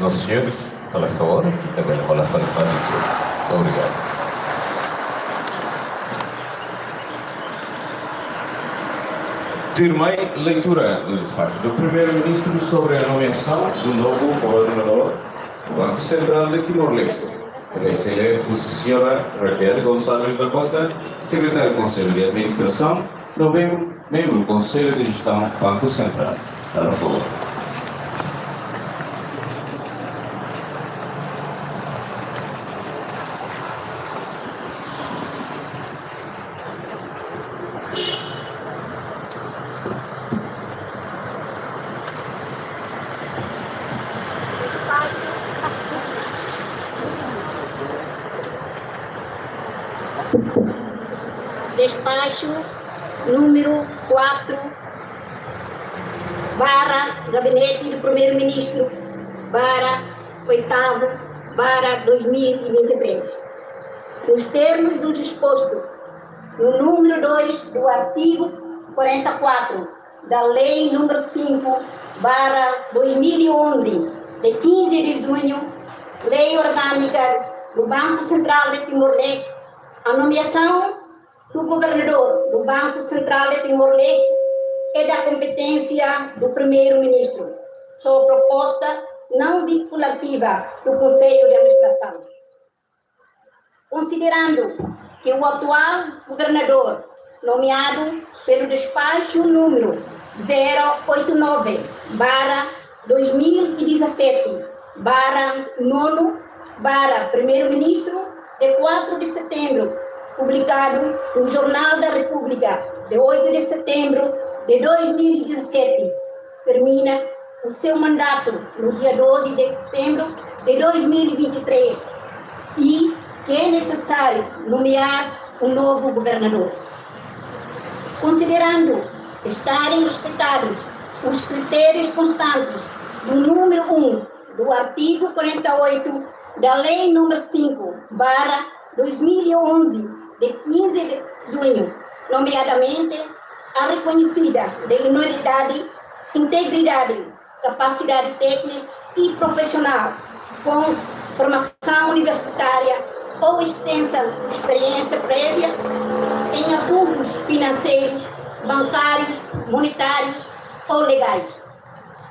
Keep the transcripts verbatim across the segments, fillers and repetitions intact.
Nossos senhores, fala a favor, e também fala, fala, fala. Muito obrigado. Tudo bem, leitura do despacho do Primeiro-Ministro sobre a nomeação do novo governador do Banco Central de Timor-Leste. Vai ser a senhora Raquel Gonçalves da Costa, secretária do Conselho de Administração, novembro, membro do Conselho de Gestão Banco Central. Fala, por favor. Despacho número quatro, barra Gabinete do Primeiro-Ministro, barra oitavo, barra dois mil e vinte e três. Nos termos do disposto no número dois do artigo quarenta e quatro da Lei número cinco barra dois mil e onze, de quinze de junho, Lei Orgânica do Banco Central de Timor-Leste, a nomeação do governador do Banco Central de Timor-Leste é da competência do Primeiro-Ministro, sob proposta não vinculativa do Conselho de Administração. Considerando que o atual governador, nomeado pelo despacho número zero oito nove barra dois mil e dezassete barra nono barra Primeiro-Ministro, de quatro de setembro, publicado no Jornal da República, de oito de setembro de dois mil e dezassete, termina o seu mandato no dia doze de setembro de dois mil e vinte e três e que é necessário nomear um novo governador. Considerando estarem respeitados os critérios constantes do número um do artigo quarenta e oito da Lei número cinco barra dois mil e onze, de quinze de junho, nomeadamente a reconhecida de idoneidade, integridade, capacidade técnica e profissional, com formação universitária ou extensa experiência prévia em assuntos financeiros, bancários, monetários ou legais.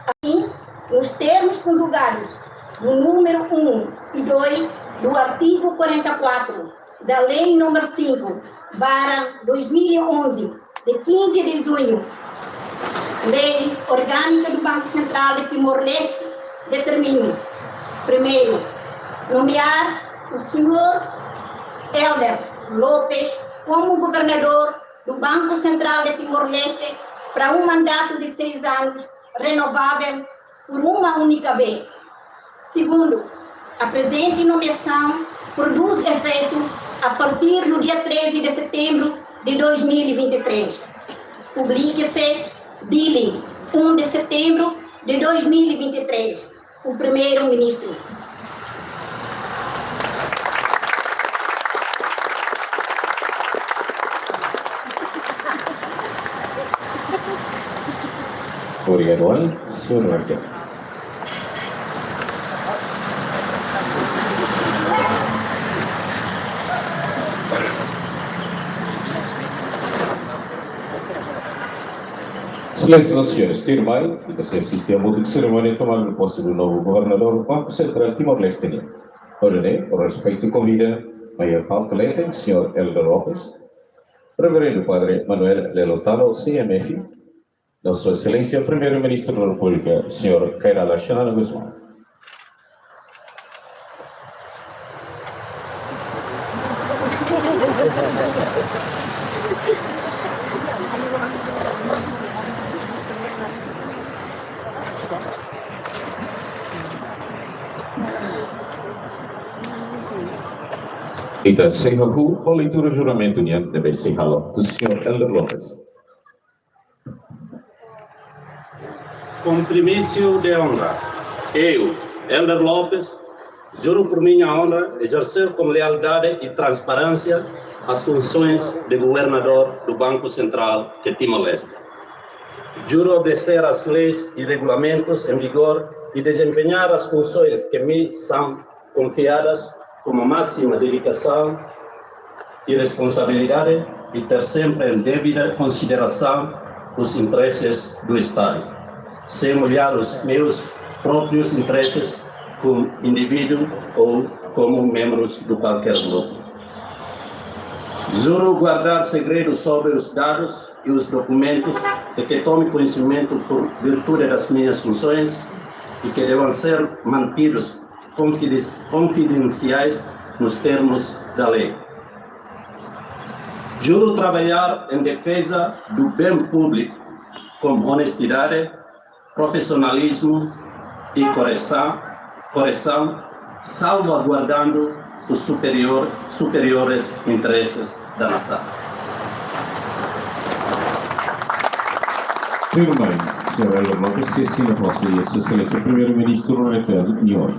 Assim, nos termos conjugados do número um e dois do artigo quarenta e quatro da Lei número cinco barra dois mil e onze, de quinze de junho, Lei Orgânica do Banco Central de Timor-Leste, determina: primeiro, nomear o senhor Helder Lopes como governador do Banco Central de Timor-Leste para um mandato de seis anos, renovável por uma única vez. Segundo, a presente nomeação produz efeito a partir do dia treze de setembro de dois mil e vinte e três. Publique-se, Dili, um de setembro de dois mil e vinte e três. O Primeiro-Ministro. Obrigado, senhor Marques. Exelénsias, senhores, tudo bem? Fica-se a assistir à múltipla cerimónia de tomada de posse do novo governador do Banco Central Timor-Leste. Ora, né, por respeito, convida Mayor Paul Kalete, senhor Helder Lopes, Reverendo Padre Manuel Lelo Talo, C M F, Nossa Excelência Primeiro-Ministro da República, senhor Kay Rala Xanana Gusmão. Ita sei hahú, ho leitura juramentu nian ne'ebé sei halo husi senhor Helder Lopes. Compromisso de honra. Eu, Helder Lopes, juro por minha honra exercer com lealdade e transparência as funções de governador do Banco Central de Timor-Leste. Juro obedecer às leis e regulamentos em vigor e desempenhar as funções que me são confiadas com a máxima dedicação e responsabilidade e ter sempre em devida consideração os interesses do Estado, sem olhar os meus próprios interesses como indivíduo ou como membros de qualquer grupo. Juro guardar segredo sobre os dados e os documentos de que tome conhecimento por virtude das minhas funções e que devam ser mantidos confiden-, confidenciais nos termos da lei. Juro trabalhar em defesa do bem público com honestidade, profissionalismo e correção, correção, salvaguardando os superior, superiores interesses da nação. Tuirmai, señór Heller Lopes, sei asina fali, Sua Exelénsia Primeiru-Ministru, Reverendo Senhor.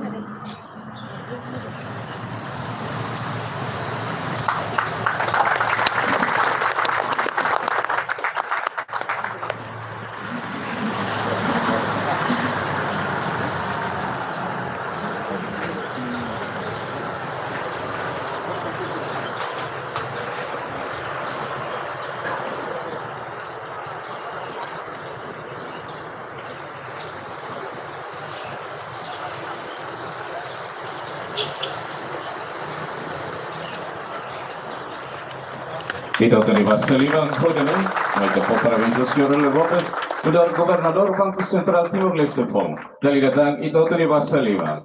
Ita hotu nia basa liman, koordenadór, mai ita fó parabéns ba señór Heller Lopes, nu'udar Governadór Banku Sentrál Timor-Leste foun. Dala ida tan, ita hotu nia basa liman.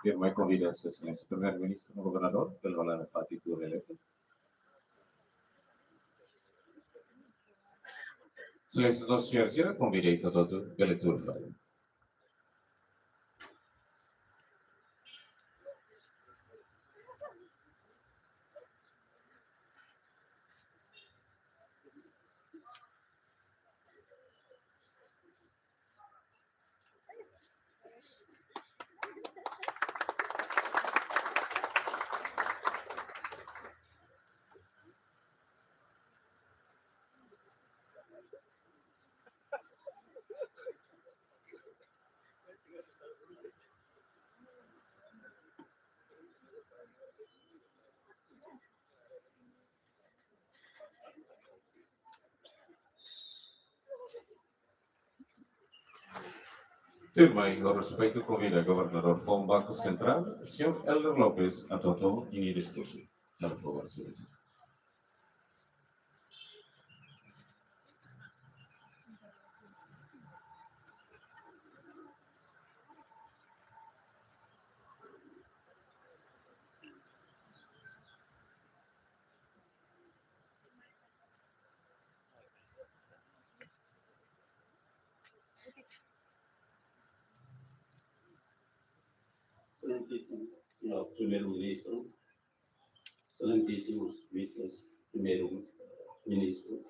Tuirmai konvida Sua Exelénsia Primeiru-Ministru no Governadór, bele hola nafatin tuur hela. Sua Exelénsia, Sua Exelénsia, konvida ita hotu bele tuur fali. Tuirmai, ho respeitu konvida Governadór foun Banku Sentrál, señór Heller Lopes, atu tau ninia diskursu. Por favór, señór. Exelentíssimo Senhor Primeiro-Ministro, Exelentíssimos Vices-Primeiros-Ministros,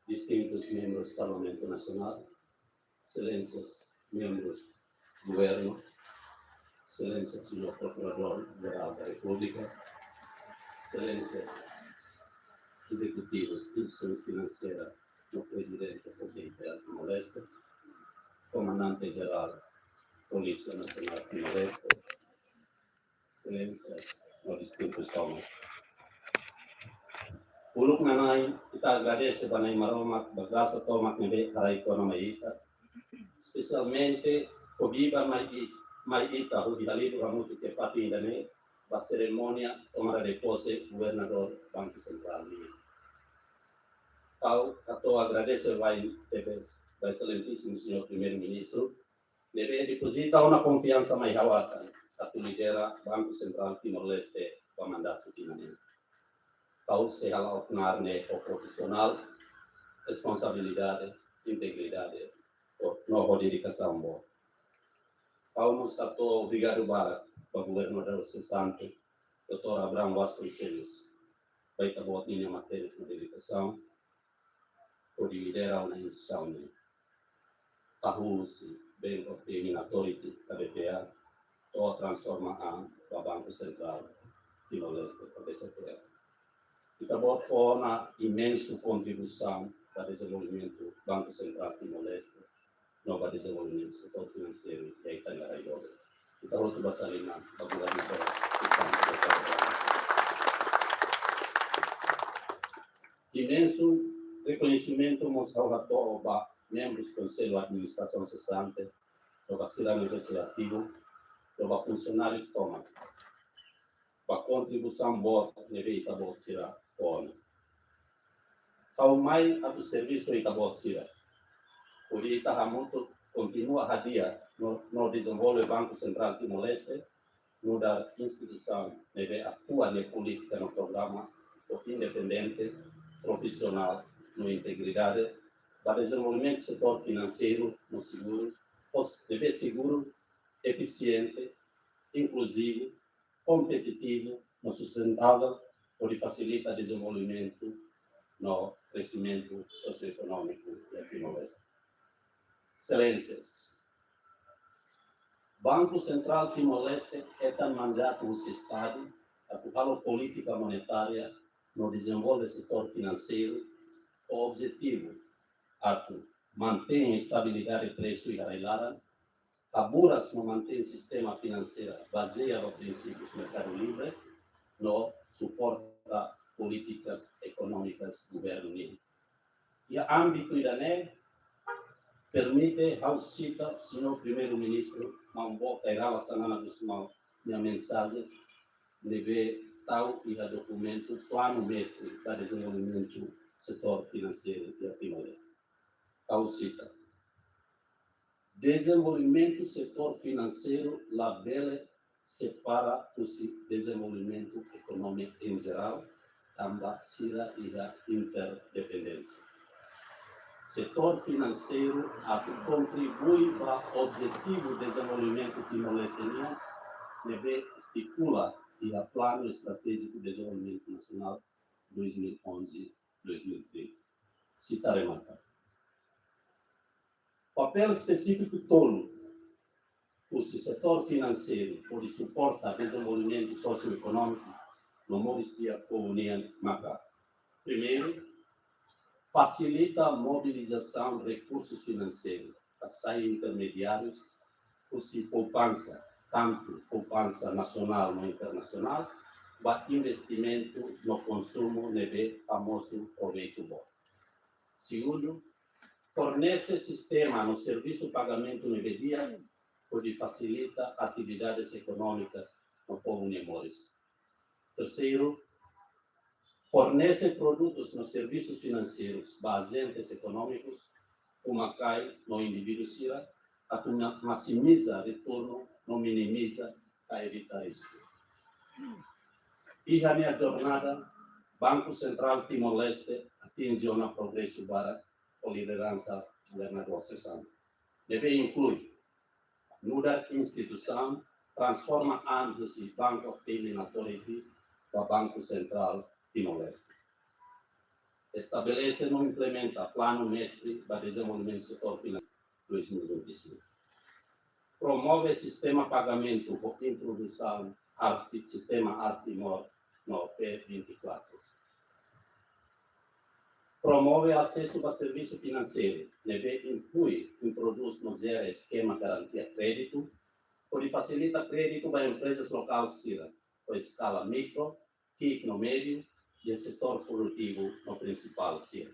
distintos membros do Parlamento Nacional, Exelénsias, membros do Governo, Exelénsia Señór Prokuradór-Jerál da Repúblika, Exelénsias, ezecutivos de instituições financeiras no Prezidente S C I T L Timor-Leste, Komandante-Jerál Polísia Nasionál Timor-Leste, Exelénsias no distintus tomak. Uluk nanain, ita agradese ba Na'i Maromak ba grasa tomak ne'ebé haraik ona mai ita. Espesialmente, Covid mai i-, mai ita hodi halidu hamutuk iha fatin ida-ne'e, ba serimónia tomada de pose Governadór Banku Sentrál nian. Ha'u hato'o agradese wa'in tebes ba Exelentísimu Señór Primeiru-Ministru, ne'ebé depozita ona konfiansa mai ha'u atan, atu lidera Banku Sentrál Timor-Leste ba mandatu tinan ida. Ha'u sei hala'o knaar ne'e ho profisionál, responsabilidade, integridade, no, no ho dedikasaun boot. Ha'u mós hato'o obrigadu barak ba Governadór sesante, doutór Abrão Vasconcelos, ba ita-boot ninia matenek no dedikasaun, hodi lidera ona instituisaun ne'e. Hahú husi Bank of Benin Authority, ka B B A, to'o transforma an ba Banku Sentrál Timor-Leste, ka B C T L. Ita-boot fó ona imensu kontribuisaun ba dezenvolvimentu Banku Sentrál Timor-Leste no ba dezenvolvimentu setór finanseiru iha ita-nia rai doben. Ita hotu basa liman ba Governadór Estadu. Imensu rekoñesimentu mós ha'u hato'o ba membrus Konsellu Administrasaun sesante, no ba sira ne'ebé sei ativu, no ba funsionárius tomak, ba kontribuisaun boot ne'ebé ita-boot sira fó ona. Ha'u mai atu servisu ita-boot sira, hodi ita hamutuk kontinua hadi'a no, no dezenvolve Banku Sentrál Timor-Leste, nu'udar instituisaun ne'ebé atua nia polítika no programa ho independente, profisionál no integridade, ba dezenvolvimentu setór finanseiru no seguru, hos-, ne'ebé seguru, efisiente, inkluzivu, kompetitivu no sustentável, hodi fasilita dezenvolvimentu no kresimentu sosioekonómiku iha Timor-Leste. Exelénsias, Banku Sentrál Timor-Leste hetan mandatu husi Estadu atu halo polítika monetária no dezenvolve setór finanseiru ho objetivu atu mantein estabilidade presu iha rai-laran, haburas no mantein sistema finanseira bazeia ba prinsípius merkadu livre, no suporta polítikas ekonómikas governu nian. Iha ámbitu ida-ne'e, permite ha'u sita Señór Primeiru-Ministru, Maun Boot Kay Rala Xanana Gusmão nia mensajen ne'ebé tau iha dokumentu Planu Mestre ba Dezenvolvimentu Setór Finanseiru iha Timor-Leste. Ha'u sita: Dezenvolvimentu setór finanseiru labele separa husi dezenvolvimentu ekonomia em geral, tanba sira iha interdependénsia. Setór finanseiru atu kontribui ba objetivu dezenvolvimentu Timor-Leste nian, ne'ebé estipula iha Planu Estratéjiku Dezenvolvimentu Nasionál dois mil e onze, dois mil e trinta. Sita remata. Papél espesífiku tolu husi setór finanseiru hodi suporta dezenvolvimentu sosioekonómiku no moris di'ak povu nian maka: primeiru, fasilita mobilizasaun rekursus finanseirus, hasai intermediárius husi poupansa, tantu poupansa nasionál no internasionál, ba investimentu no konsumu ne'ebé hamosu proveitu boot. Segundu, fornese sistema no servisu pagamentu ne'ebé di'ak, hodi fasilita atividades ekonómikas no povu nia moris. Terseiru, fornese produtus no servisus finanseirus ba ajentes ekonómikus, uma-kain no indivíduu sira, atu ma-, maksimiza retornu no minimiza ka evita risku. Iha nia jornada, Banku Sentrál Timor-Leste atinje ona progresu barak ho lideransa governadór sesante, ne'ebé inklui nu'udar instituisaun transforma an husi Bank of Cayman Authority ba Banku Sentrál Timor-Leste. Estabelese no implementa Planu Mestre ba Dezenvolvimentu Setór Finanseiro dois mil e vinte e cinco. Promove sistema pagamentu ho introdusaun arti-, sistema Art Timor no P vinte e quatro. Promove asesu ba servisu finanseiru, ne'ebé inklui introdús no jere eskema garantia kréditu, hodi fasilita kréditu ba emprezas lokál sira ho eskala mikro, ki'ik no médiu, iha setór produtivu no prinsipál sira.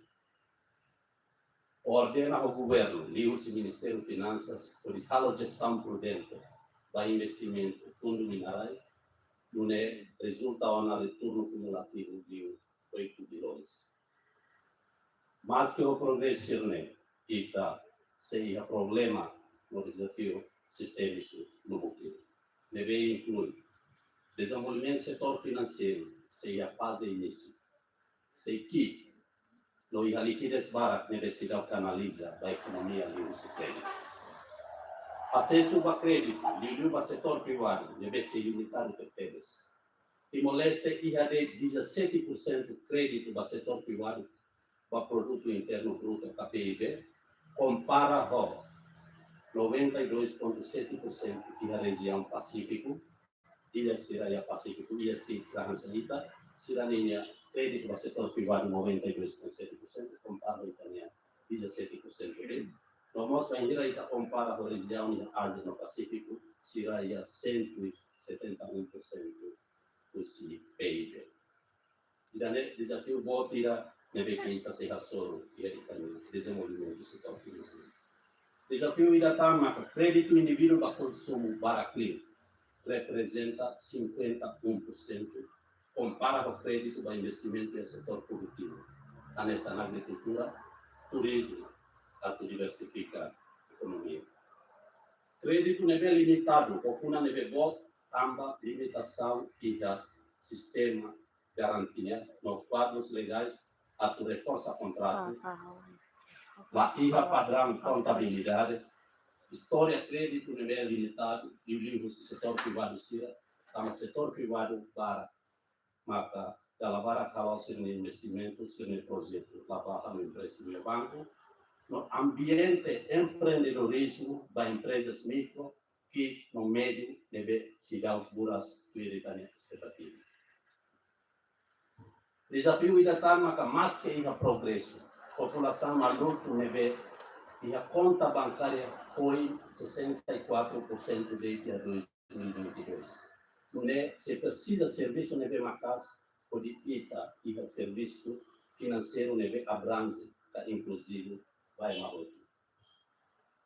Ordena ho governu, liuhusi Ministériu Finansas, hodi halo jestaun prudente ba investimentu fundu mineráriu, nune'e rezulta ona retornu kumulativu liu oitu bilhões. Maske ho progresu sira-ne'e, ita sei iha problema no dezafiu sistémiku lubuk ida, ne'ebé inklui dezenvolvimentu setór finanseiru sei iha faze inísiu, sei ki'ik, no iha likidez barak ne'ebé seidauk kanaliza ba ekonomia liuhusi kréditu. Asesu ba kréditu, liuliu ba setór privadu, ne'ebé sei limitadu tebetebes. Timor-Leste iha de'it dezassete por cento kréditu ba setór privadu ba Produtu Internu Brutu, K P I B, kompara ho noventa e dois ponto sete por cento iha rejiaun Pasífiku, ilha sira iha Pasífiku, ilha sira hanesan ita, sira-ninia kréditu ba setór privadu noventa e dois vírgula sete por cento, kompara ita-nia dezassete por cento de'it. No mós bainhira ita kompara ho rejiaun iha Ázia no Pasífiku, sira iha cento e setenta e um por cento husi P I B. Ida-ne'e dezafiu boot ida ne'ebé ke ita sei hasoru iha ita-nia dezenvolvimentu setór finanseiru. Dezafiu ida tan maka kréditu indivíduu ba konsumu barak liu reprezenta cinquenta e um por cento, kompara ho kréditu ba investimentu iha setór produtivu, hanesan agrikultura, turizmu, atu diversifika ekonomia. Kréditu ne'ebé limitadu ho funan ne'ebé boot tanba limitasaun iha sistema garantia no kuadrus legais atu reforsa kontratu, la iha padraun kontabilidade, istória kréditu ne'ebé limitadu, liuliu husi setór privadu sira, tanba setór privadu barak maka dala barak hala'o sira-nia investimentu, sira-nia projetu la ba halo empréstimu iha banku, no ambiente empreendedorizmu ba emprezas mikro, ki'ik no médiu ne'ebé seidauk buras tuir ita-nia espetativa. Dezafiu ida tan maka maske iha progresu, populasaun adultu ne'ebé iha konta bankária foin sessenta e quatro por cento de'it iha dois mil e vinte e dois. Nune'e sei presiza servisu ne'ebé maka'as hodi ita iha servisu finanseiru ne'ebé abranje ka inkluzivu ba ema hotu.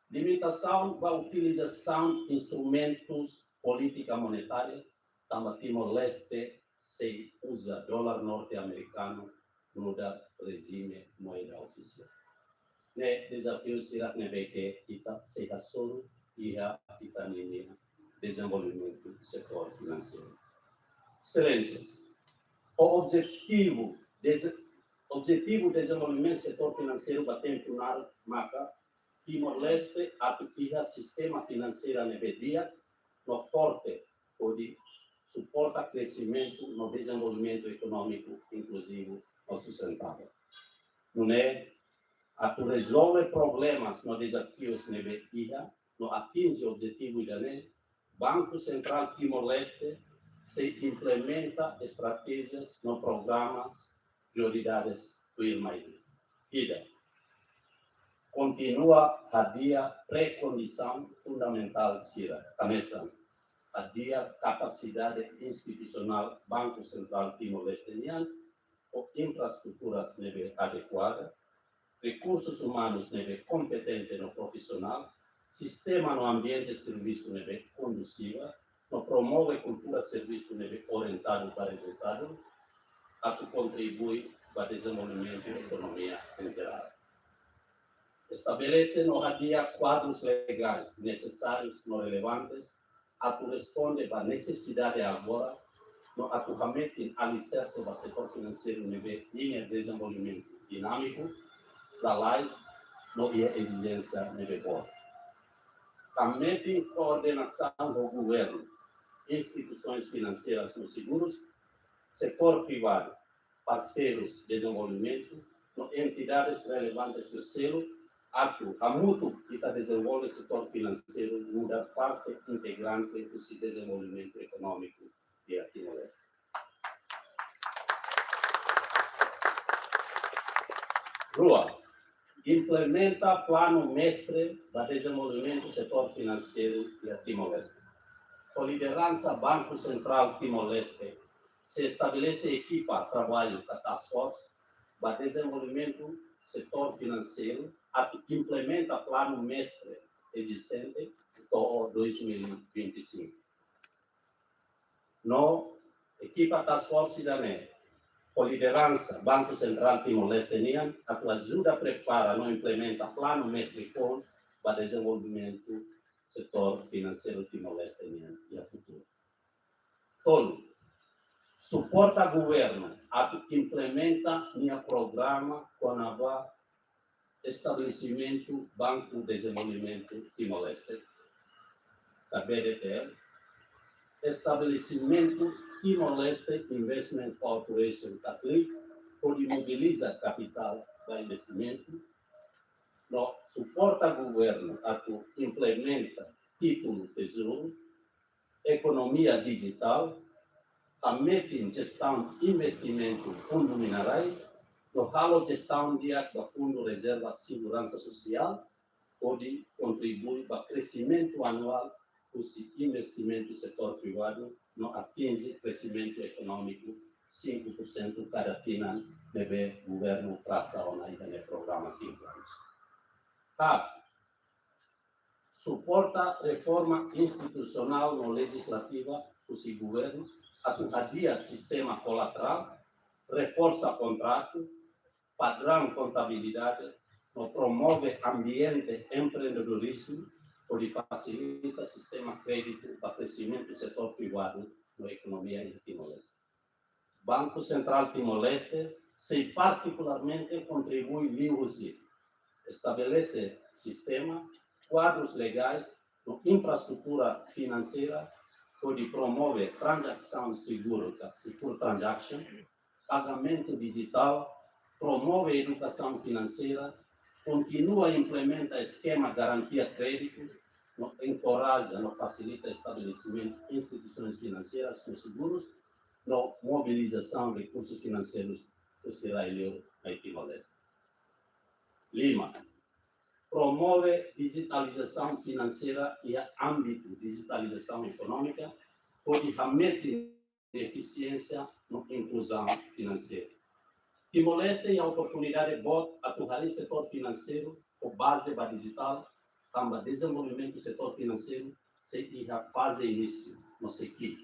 Limitasaun ba utilizasaun instrumentus polítika monetária, tanba Timor-Leste sei uza dolar norte-amerikanu nu'udar rejime moeda ofisiál. Ne'e dezafiu sira ne'ebé ke ita sei hasoru iha ita-nia dezenvolvimentu setór finanseiru. Exelénsias, ho objetivu deze-, objetivu dezenvolvimentu setór finanseiru ba tempu naruk maka Timor-Leste atu iha sistema finanseira ne'ebé di'ak no forte, hodi suporta kresimentu no dezenvolvimentu ekonómiku inkluzivu no sustentável. Nune'e, atu rezolve problemas no dezafius ne'ebé iha no atinje objetivu ida-ne'e, Banku Sentrál Timor-Leste sei implementa estratéjias no programas prioridades tuirmai. Ida, kontinua hadi'a prekondisaun fundamentál sira, hanesan hadi'a kapasidade institusionál Banku Sentrál Timor-Leste nian, ho infraestruturas ne'ebé adekuada, rekursus umanus ne'ebé kompetente no profisionál, sistema no ambiente servisu ne'ebé kondusiva, no promove kultura servisu ne'ebé orientadu ba rezultadu, atu kontribui ba dezenvolvimentu ekonomia em geral. Estabelese no hadi'a kuadrus legais nesesárius no relevantes atu responde ba nesesidade agora, no atu hametin aliserse ba setór finanseiru ne'ebé ninia dezenvolvimentu dinámiku, lalais, no iha ezijénsia ne'ebé boot. Hametin koordenasaun ho governu, instituisoens finanseiras no segurus, setór privadu, parseirus dezenvolvimentu, no entidades relevantes sira seluk, atu hamutuk ita dezenvolve setór finanseiru nu'udar parte integrante husi dezenvolvimentu ekonómiku iha Timor-Leste. Rua, implementa planu mestre ba dezenvolvimentu setór finanseiru iha Timor-Leste. Ho lideransa Banku Sentrál Timor-Leste, sei estabelese ekipa traballu ka task force ba dezenvolvimentu setór finanseiru atu implementa planu mestre ezistente to'o dois mil e vinte e cinco. No ekipa task force ida-ne'e, ho lideransa Banku Sentrál Timor-Leste nian, atu ajuda prepara no implementa planu mestre foun ba dezenvolvimentu setór finanseiru Timor-Leste nian iha futuru. Tolu, suporta governu atu implementa nia programa kona-ba estabelesimentu Banku Dezenvolvimentu Timor-Leste, ka B D T L, estabelesimentu Timor-Leste Investment Corporation, ka TLIC, hodi mobiliza kapitál ba investimentu, no suporta governu atu implementa títulu tezouru, ekonomia dijitál, hametin jestaun investimentu fundu minerai, no halo jestaun di'ak ba Fundu Rezerva Seguransa Sosiál, hodi kontribui ba kresimentu anuál husi investimentu setór privadu, no atinje kresimentu ekonómiku cinco por cento kada tinan, ne'ebé governu trasa ona iha ne'e programa cinco anos. Haat, suporta reforma institusionál no lejislativa husi governu atu hadi'a sistema kolaterál, reforsa kontratu, padraun kontabilidade, no promove ambiente empreendedorizmu, hodi fasilita sistema kréditu ba kresimentu setór privadu no ekonomia iha Timor-Leste. Banku Sentrál Timor-Leste sei partikularmente kontribui liuhusi estabelese sistema, kuadrus legais no infraestrutura finanseira, hodi promove tranzasaun seguru, ka secure transaction, pagamentu dijitál, promove edukasaun finanseira, kontinua implementa eskema garantia kréditu, no enkoraja no fasilita estabelesimentu instituisoens finanseiras no segurus, no mobilizasaun rekursus finanseirus husi rai-li'ur mai Timor-Leste. Lima, promove dijitalizasaun finanseira iha ámbitu dijitalizasaun ekonómika, hodi hametin efisiénsia no inkluzaun finanseira. Timor-Leste iha oportunidade boot atu harii setór finanseiru ho baze ba dijitál, tanba dezenvolvimentu setór finanseiru sei iha faze inísiu no sei ki'ik.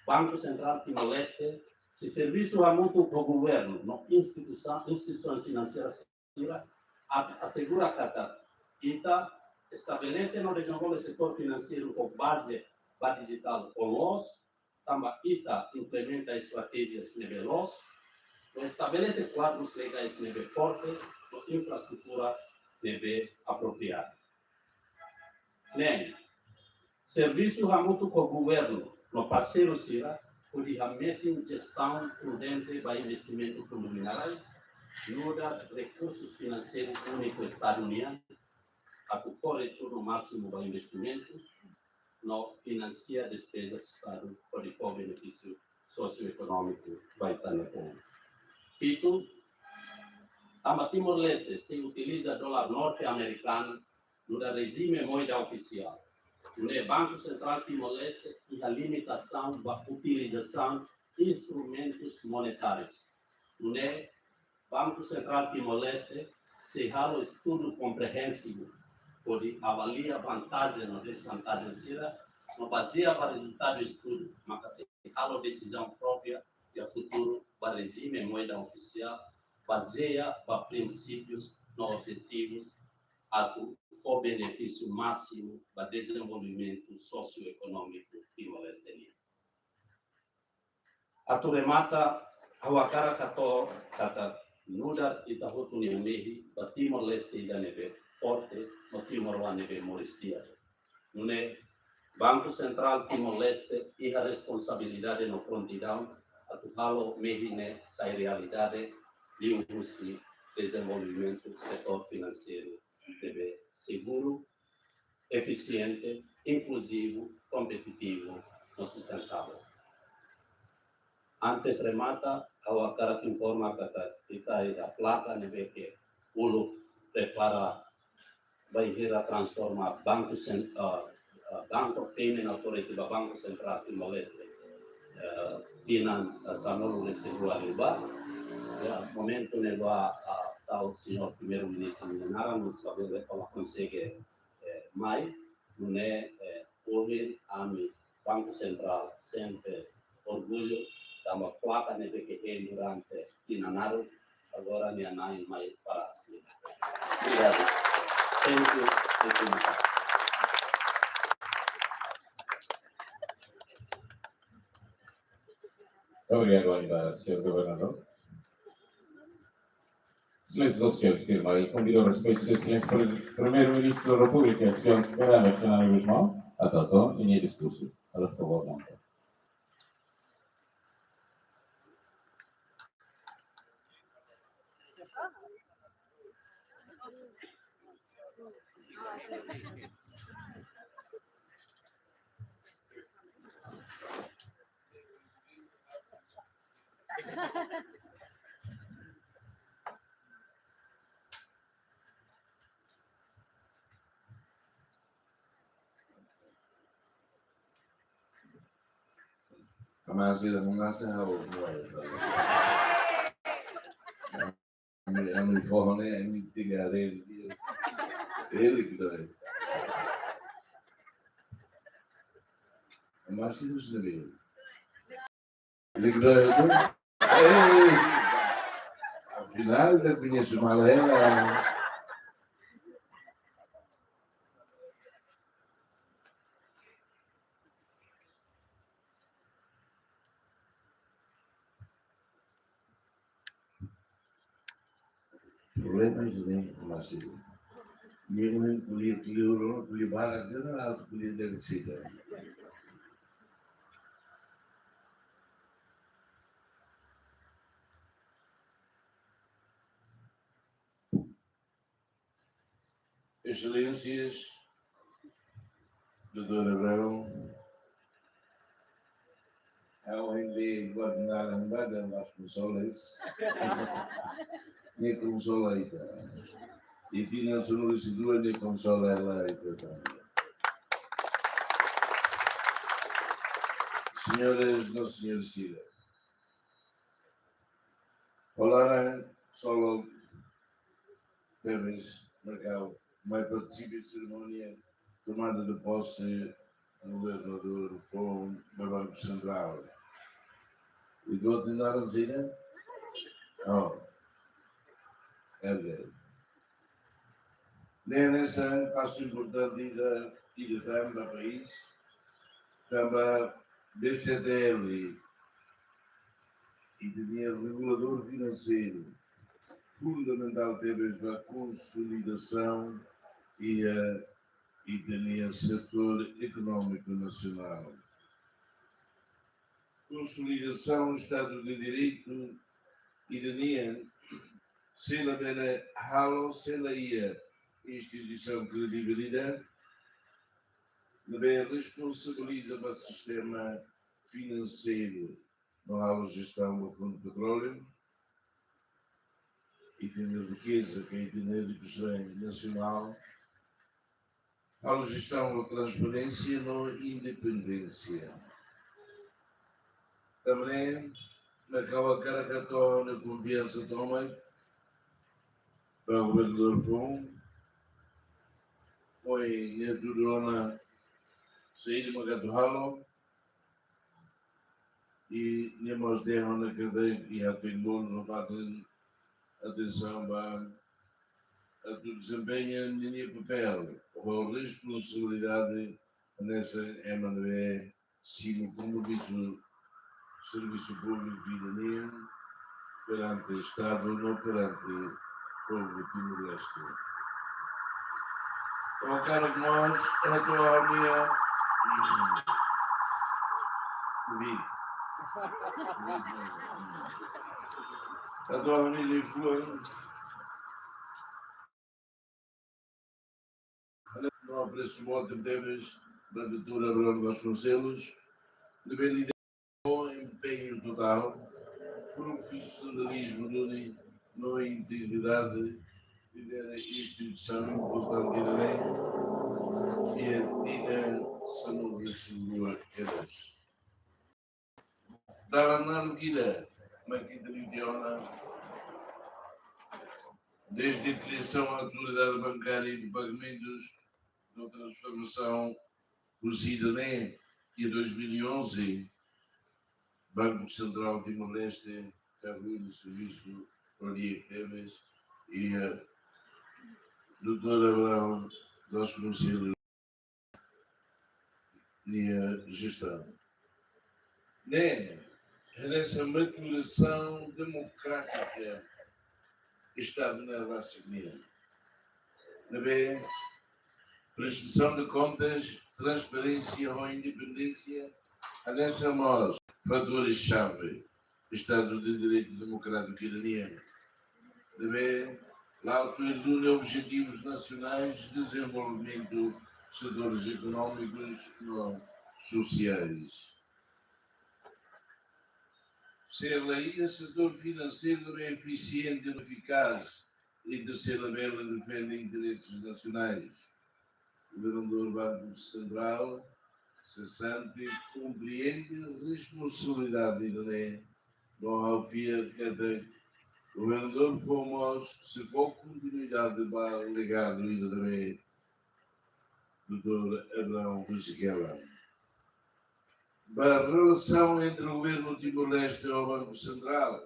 Banku Sentrál Timor-Leste sei servisu hamutuk ho governu no instituisaun, instituisoens finanseiras sira atu asegura katak ita estabelese no dezenvolve setór finanseiru ho baze ba dijitál ho loos, tanba ita implementa estratéjias ne'ebé loos, no estabelese kuadrus legais ne'ebé forte, no infraestrutura ne'ebé apropriadu. Neen, servisu hamutuk ho governu no parseiru sira, hodi hametin jestaun prudente ba investimentu fundu minerai, nu'udar rekursus finanseiru úniku Estadu nian, atu fó retornu másimu ba investimentu, no finansia despezas Estadu hodi fó benefísiu sosioekonómiku ba ita-nia povu. Hitu, tanba Timor-Leste sei utiliza dolar norte-amerikanu nu'udar rejime moeda ofisiál, nune'e Banku Sentrál Timor-Leste iha limitasaun ba utilizasaun instrumentus monetárius. Nune'e Banku Sentrál Timor-Leste sei halo estudu komprehensivu, hodi avalia vantajen no dezvantajen sira, no bazeia ba rezultadu estudu, maka sei halo desizaun própria iha futuru ba rejime moeda ofisiál, bazeia ba prinsípius no objetivus atu fó benefísiu másimu ba dezenvolvimentu sosioekonómiku Timor-Leste nian. Atu remata, ha'u hakarak hato'o katak nu'udar ita hotu nia mehi ba Timor-Leste ida ne'ebé forte, no timoroan ne'ebé moris di'ak. Nune'e Banku Sentrál Timor-Leste iha responsabilidade no prontidaun atu halo mehi ne'e sai realidade liuhusi dezenvolvimentu setór finanseiru ne'ebé seguru, efisiente, inkluzivu, kompetitivu no sustentável. Antes remata, ha'u hakarak informa katak ita iha plaka ne'ebé ke uluk prepara bainhira transforma Banku Sen-, ah, ah, Bank of Payment Authority ba Banku Sentrál Timor-Leste, eh, tinan, eh, sanulu-resin-rua liubá. Ya, momentu ne'ebá, ah, tau señór Primeiru-Ministru nia naran, mas labele, ela konsege, eh, mai, nune'e, eh, ohin ami Banku Sentrál sente orgullu, tanba plaka ne'ebé ke hein durante tinan naruk, agora nia na'in mai para asina. Obrigadu. Thank you. Thank you. Obrigadu ainda, señór Governadór. Exelénsias, señór Sir Mai, convido ho respeitu Sua Exelénsia Primeiru-Ministru da Repúblika, señór Kay Rala Xanana Gusmão, atu hato'o nia diskursu. Halo favór, monta. Amasi la masa hau. Ami, ami foho ne'e, ami tiga hari. Ele que dói. Amasi dos nebiu. Ele que dói, né? Ei! Afinal, ele conhece mal ela. Problema ida-ne'e, Amasi. Nia ko'alia, ko'alia, ko'alia barak, nia la ko'alia direita. Exelénsias, doutór Abraão, ha'u hein de Guatemala, Abadan Vasconcelos, nia konsola ita. I tinan sanulu-resin-dua nia konsola hela ita também. Senhores, nosso senhor Sila. Olá, solo tebes Macau, mai partisipa serimónia tomada de posse do governador foun ba Banco Central. I dua tinaran sira? Oh, é verdade. Ne'e hanesan pasu importante ida, ida tan ba país, tanba B C T L, ita-nia reguladór finanseiru, fundamentál tebes ba konsolidasaun i, eh, ita-nia setór ekonómiku nasionál. Konsolidasaun Estadu de Direitu ida-ne'e, se labele halo, se la iha instituisaun kredibilidade, ne'ebé responsabiliza ba sistema finanseiru no halo jestaun ba Fundu Petróleu, ita-nia rikeza, ka ita-nia rikusoin nasionál, halo jestaun ho transparénsia no independénsia. Tanba ne'e, Macau hakarak atu halo konfiansa tomak ba governadór foun, ohin nia hatudu ona saida mak atu halo, i nia mós dehan ona katak iha tempu no fatin atensaun ba atu dezempeña ninia papél ho responsabilidade hanesan ema ne'ebé simu kompromisu servisu públiku ida-ne'e perante Estadu no perante povu Timor-Leste. Ha'u hakarak mós hato'o ha'u-nia, hato'o ha'u-nia liafuan no apresu boot tebes ba doutór Abraão Vasconcelos, ne'ebé lidera ho empeñu totál, profisionalizmu duni no integridade, lidera instituisaun importante ida-ne'e iha tinan sanulu-resin-rua kedas. Dalan naruk ida mak ita liu tiha ona, desde kriasaun Autoridade Bancária e de Pagamentos no transformasaun husi ida-ne'e iha dois mil e onze, Banco Central Timor-Leste, ka hili servisu, ohin tebes, iha doutór Abraão Vasconcelos nia jestaun. Ne'e hanesan maturasaun demokrátika Estadu ne'e rasik nian. Ne'ebé prestasaun de kontas, transparénsia ho independénsia, hanesan mós fatór xave Estadu de Direitu Demokrátiku ida-ne'e. Ne'ebé la'o tuir duni objetivus nasionais de dezenvolvimentu, setores ekonómikus no sosiais. se la iha setór finanseiru efisiente no efikaz, i terseira bele defende intereses nasionais. Governadór Banku Sentrál sesante komprende responsabilidade ne'e, no ha'u fiar katak governadór fó mós sei fó kontinuidade ba legadu ida ne'ebé doutór Abraão Fisichella. Ba relasaun entre governu Timor-Leste ho Banku Sentrál,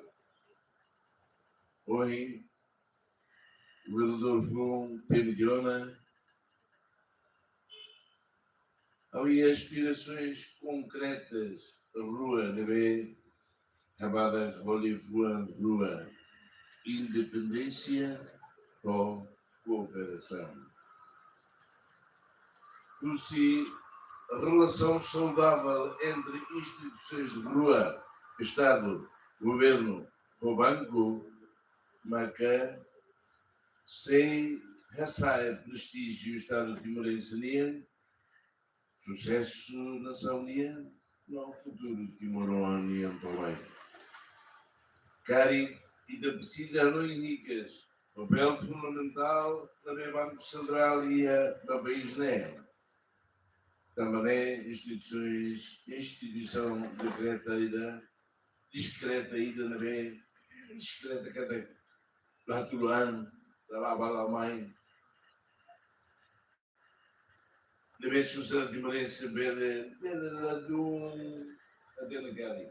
ohin governadór foun temi tiha ona, ha'u iha aspirasoens konkretas rua ne'ebé habadak ho liafuan rua: independénsia ho kooperasaun. Husi relasaun saudavel entre instituisoens rua, Estadu, governu ho banku, maka sei hasa'e prestíjiu Estadu timorense nian, susesu nasaun nian, no futuru timoroan nian tomak. Karik ita presiza hanoin hikas papél fundamentál ne'ebé Banku Sentrál iha ba país ne'e. Tanba ne'e instituisoens, instituisaun diskreta ida, diskreta ida ne'ebé, diskreta katak la tuluan, la bá la mai, ne'ebé sosiedade timorense bele, bele ladún, até na gari.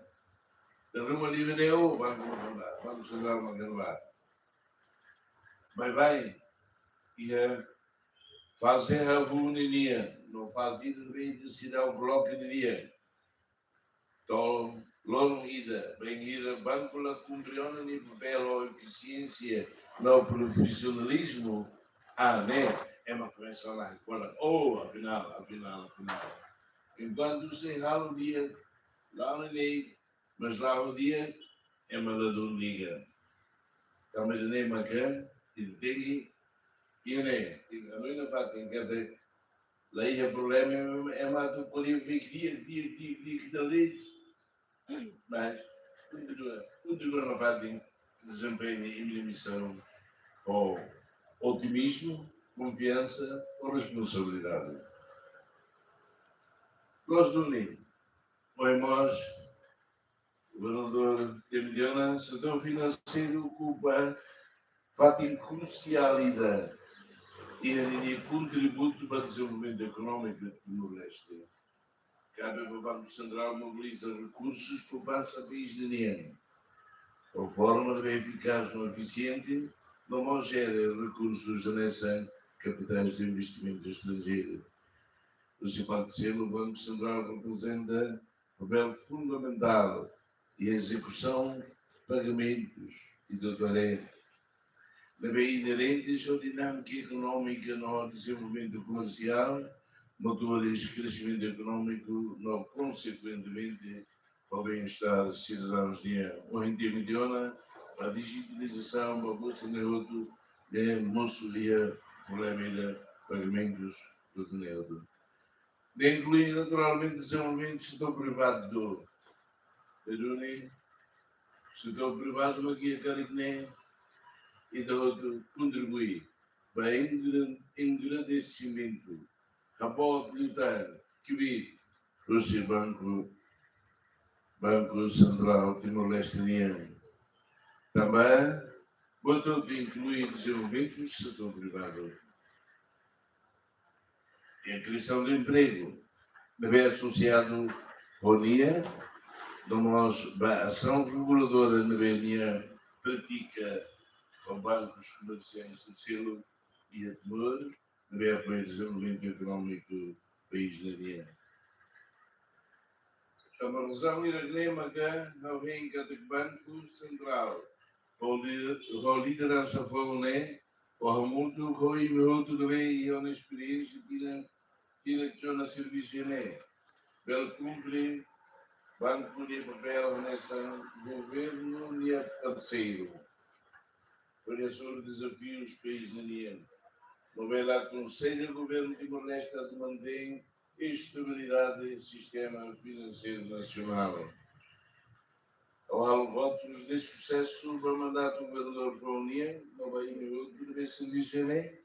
Da ruma livre ne'e, o Banku Sentrál, Banku Sentrál maka bá. Baibain, iha faze hahú nian, no faze ida ne'ebé ita seidauk loke nian. To'o loron ida, bainhira banku la kumpre ona nia papél ho efisiénsia no profisionalizmu, ah, ne'e, ema komesa ona fala, oh, afinál, afinál, afinál. Enkuantu sei halo di'ak, la'o ne'e, mas la'o di'ak, ema ladún liga. Tanba ne'e maka, ita tenke, iha ne'e, ita, ami na fatin, katak, la iha problema, ema atu ko'alia di'ak, di'ak, di'ak, di'ak, di'ak, di'ak, mas kontinua, kontinua nafatin dezempeña imi-nia misaun ho otimizmu, konfiansa, ho responsabilidade. Loos duni, ohin mós, governadór temi tiha ona, setór finanseiru okupa fatin krusiál ida iha ninia kontributu ba dezenvolvimentu ekonómiku Timor-Leste. Kabe ba Banku Sentrál mobiliza rekursus poupansa país nian, ho forma ne'ebé efikaz no efisiente, no mós jere rekursus hanesan kapitais de investimentu estranjeiru. Husi parte seluk, Banku Sentrál reprezenta papél fundamentál iha ezekusaun pagamentus ida tuaré ne'ebé inerente ho dinámika ekonómika no dezenvolvimentu komersiál, motores kreximentu ekonómiku no, konsekuentemente, ho bem-estar sidadaun nian. Ohin temi tiha ona, ba dijitalizasaun, ba busta ne'e hotu, ne'e mosu iha problema ida pagamentus, busta ne'e hotu. Ne'e inklui naturalmente dezenvolvimentu setór privadu. Ne'e duni, setór privadu mak iha karik ne'e, ita hotu kontribui ba engra-, engrandesimentu, haboot liután, kbiit, husi Banku, Banku Sentrál Timor-Leste nian. Tanba, buat hotu inklui dezenvolvimentu setór privadu. Iha kriasaun de empregu, ne'ebé asosiadu ho nia, no mós ba asaun reguladora ne'ebé nia pratika ho bankus komersiais terseirus iha Timor, ne'ebé apoia dezenvolvimentu ekonómiku país nian. Tanba razaun ida-ne'e maka ha'u hein katak Banku Sentrál, ho li-, ho lideransa foun ne'e, ho hamutuk ho imi hotu ne'ebé iha ona esperiénsia tinan, tinan tiha ona servisu ne'e, bele kumpre banku nia papél hanesan governu nia parseiru, hodi asur dezafius país nian, no bele akonsella governu Timor-Leste atu mantein estabilidade sistema finanseiru nasionál. Ha'u halo votus de susesu ba mandatu governadór João nian, no ba imi hotu ne'ebé servisu ne'e,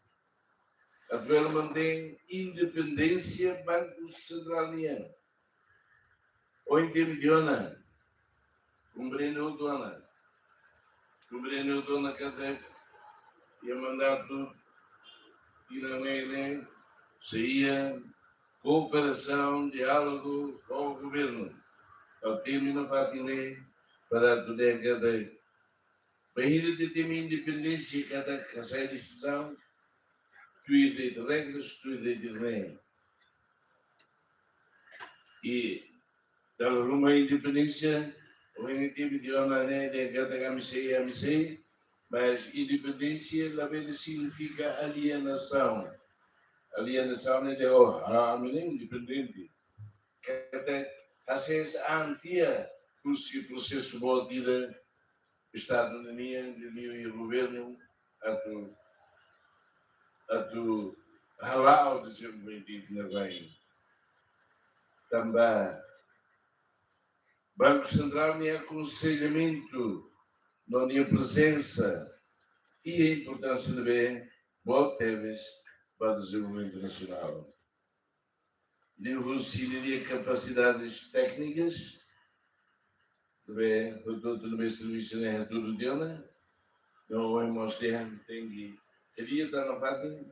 atu bele mantein independénsia Banku Sentrál nian. Ohin temi tiha ona, komprende hotu ona. Komprende hotu ona katak iha mandatu tinan neen ne'e sei iha kooperasaun, diálogu ho governu. Ha'u temi nafatin ne'e para atu dehan katak bainhira ita temi independénsia katak hasai desizaun tuir de'it regras, tuir de'it lei. I dala ruma independénsia, ohin temi tiha ona ne'e dehan katak ami sei, ami sei, mas independénsia labele signifika alienasaun. Alienasaun ne'e dehan, oh, ah, ami ne'e independente. Katak hasees an tiha husi prosesu boot ida Estadu ninian, liuliu iha governu, atu, atu hala'o dezenvolvimentu ita-nia rain. Tanba Banku Sentrál nia akonselhamentu no nia prezensa iha importánsia ne'ebé boot tebes ba dezenvolvimentu nasionál. Liuhusi ninia kapasidades téknikas, ne'ebé hotu-hotu ne'ebé servisu ne'e hatudu tiha ona, no ohin mós dehan tenke hadi'a tan nafatin,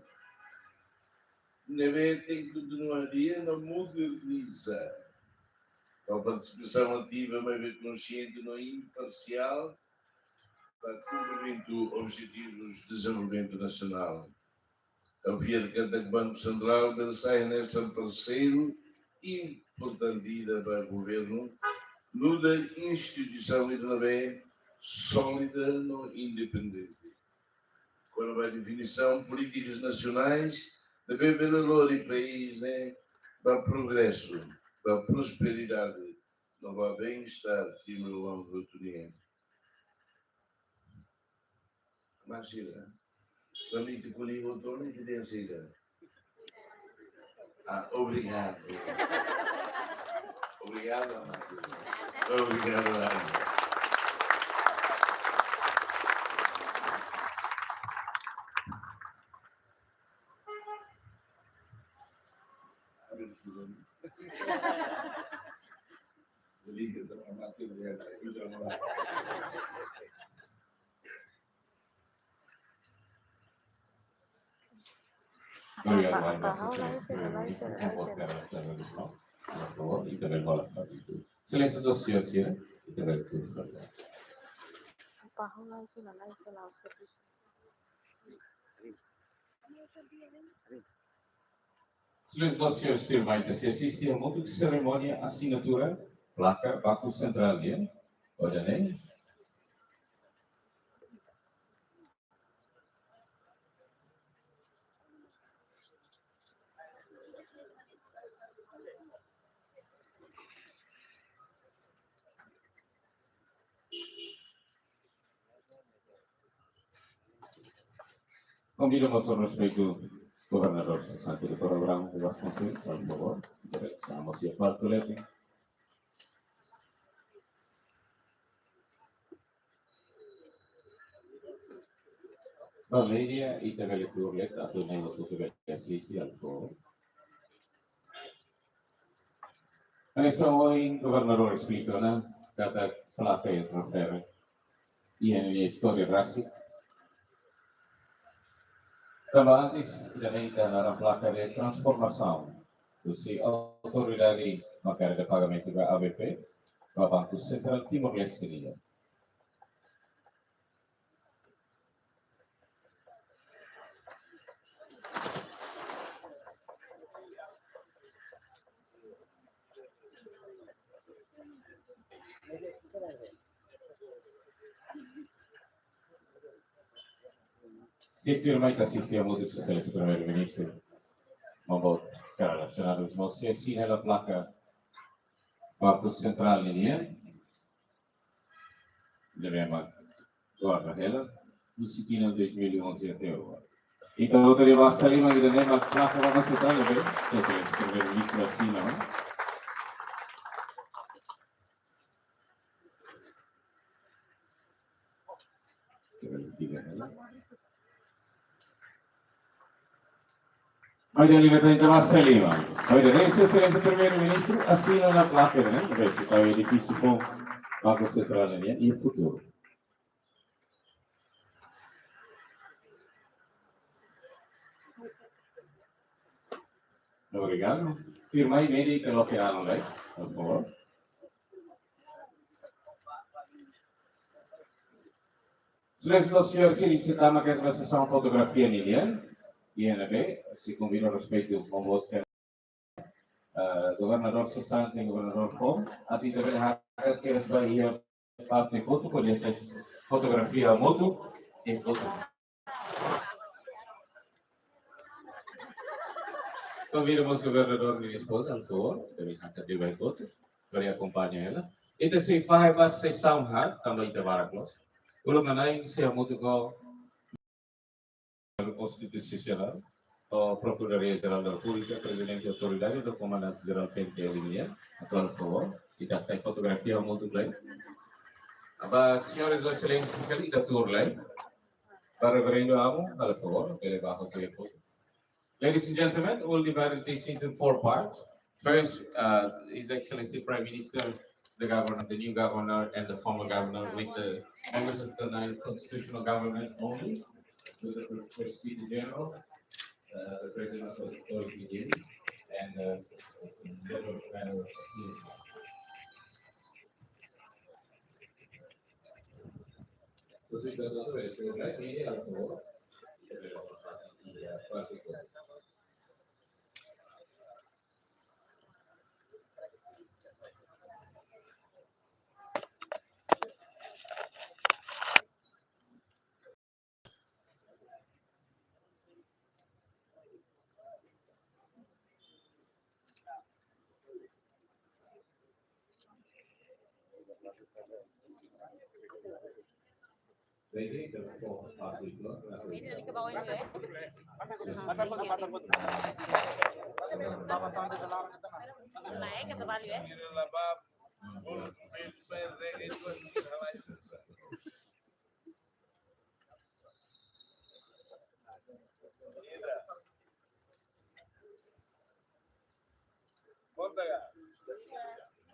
ne'ebé tenke kontinua hadi'a no moderniza. Ho partisipasaun ativa, maibé konxiente no imparsiál, ba kumprimentu objetivus dezenvolvimentu nasionál. Ha'u fiar katak Banku Sentrál bele sai hanesan parseiru importante ida ba governu, nu'udar instituisaun ida ne'ebé sólida no independente. Kona-ba definisaun polítikas nasionais ne'ebé bele lori país ne'e ba progresu, ba prosperidade, no ba bem-estar timoroan hotu nian. Mas sira, kami tu kuli hotu ne'e ke dia sira. Ah, obrigadu. Obrigadu, Amácio. Obrigadu, Amácio. Obrigadu, Amácio. Obrigadu. Obrigadu, Amácio. Exelénsia Primeiru-Ministru, konvoka a senhora do João, por favor, e também bola para o Exelénsia do senhor, senhora, e também tudo. Exelénsia do senhor, senhora, mai ita sei asiste hamutuk serimónia asinatura plaka Banku Sentrál nian. Oja ne'e. Konvida mós ho respeitu Governadór sesante do Programa de Vasconcelos, por favor, direta mós iha palku leten. Ba média, ita bele tuur leten, atu nune'e hotu bele asiste, por favor. Hanesan ohin Governadór esplika ona, katak plaka ne'e refere iha ninia istória rasik. Tanba antes, ida-ne'e ita naran plaka de transformasaun, husi Autoridade Bancária de Pagamentu, A B P, ba Banku Sentrál Timor-Leste nian. Diretór, mai ita asiste hamutuk Exelénsia Primeiru-Ministru, Maun Boot Kara Xanana Gusmão, mós sei asina hela plaka Banku Sentrál nian. Ida-ne'e mak guarda hela husi tinan dois mil e onze até agora. Entaun, autoridade basa lima, ida-ne'e mak plaka Banku Sentrál, ne'ebé Exelénsia Primeiru-Ministru asina, ne'e? Obrigadu, Libertador Massa Lima. Obrigadu, Sua Exelénsia Primeiru-Ministru, asina ona placa, ne'e? Para esse tal edifício com Banco Central, ne'e? E o futuro. Obrigadu. Firma i medi ke lo ke ano, por favor. Exelénsia, señór, se ita tama ke sesaun fotografia nian, I N B, sei konvida ho respeitu, ho votu, eh, governadór sesante, governadór foun, atu ita bele hakat kedas ba iha parte kotuk, hodi hasai fotografia hamutuk, i kotuk. Konvida mós governadór nia espoza, por favor, ita bele hakat ba iha kotuk, para akompaña hela. Ita sei fahe ba sesaun haat, tanba ita barak loos. Uluk nanain sei hamutuk ho Konstitusionál, ho Prokuradoria Jerál da Repúblika, Prezidente Autoridade no Komandante Jerál P N T L nian, atu halo favór, ita hasai fotografia hamutuk lai. Ba señores, Sua Exelénsia, ita tuur lai. Ba Reverendu Amu, halo favór, bele bá hotu. Ladies and gentlemen, we'll divide this into four parts. First, uh, His Excellency Prime Minister, the governor, the new governor, and the former governor with the members of the ninth constitutional government only, with the First Speaker General, uh, the President of the Republic, and, uh, General Commander of the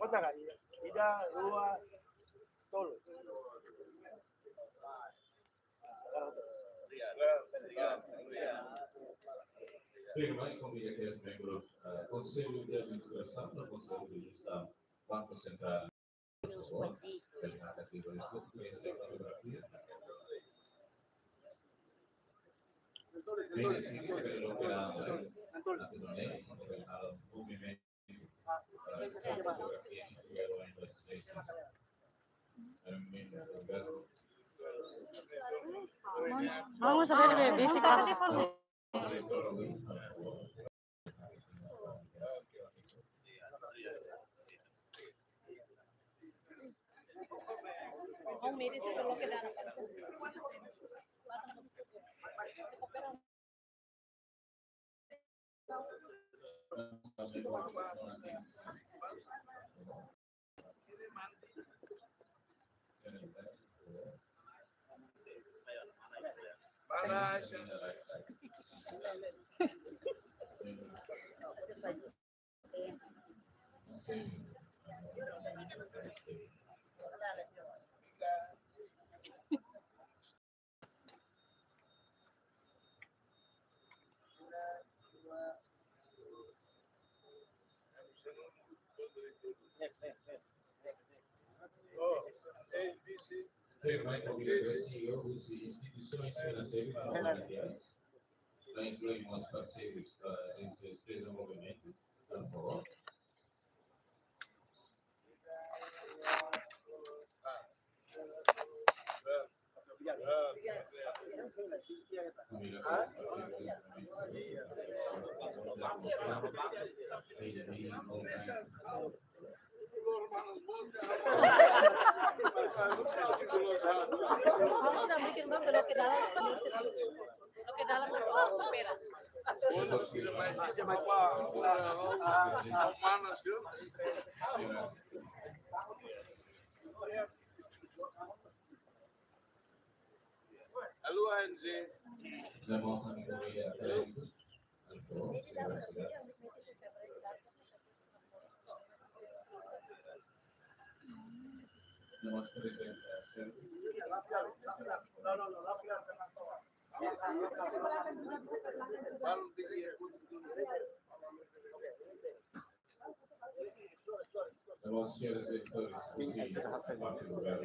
Konta ka? Ida, rua, tolu. Firma i konvida kedas membru, eh, Konsellu de Administrasaun no Konsellu de Jestaun Banku Sentrál. Vamos a ver, bebé, se Firma i konvida C E O husi instituisoens finanseiras no komersiais, no inklui mós parseirus, ah, ajénsias de dezenvolvimentu, por favór. Alô, A N G. Demonstra que comida atlético. Alô, universidade. Demonstra presença sempre. Não, não, não, não. Pelos senhores eleitores, parte do governo.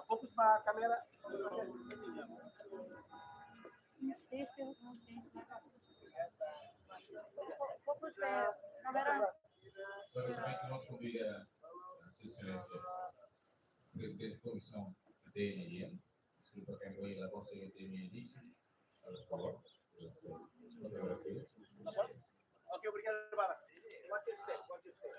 Fokus ba kamera. Sim, sim, sim. Fokus ba kamera. Agora, se é que nós convida a Sua Excelência, Presidente da Comissão da D N I, desculpa, quem vai lá, você tem início. Por favor. Fotografia. Ok, obrigado, Bara. Pode ser, pode ser.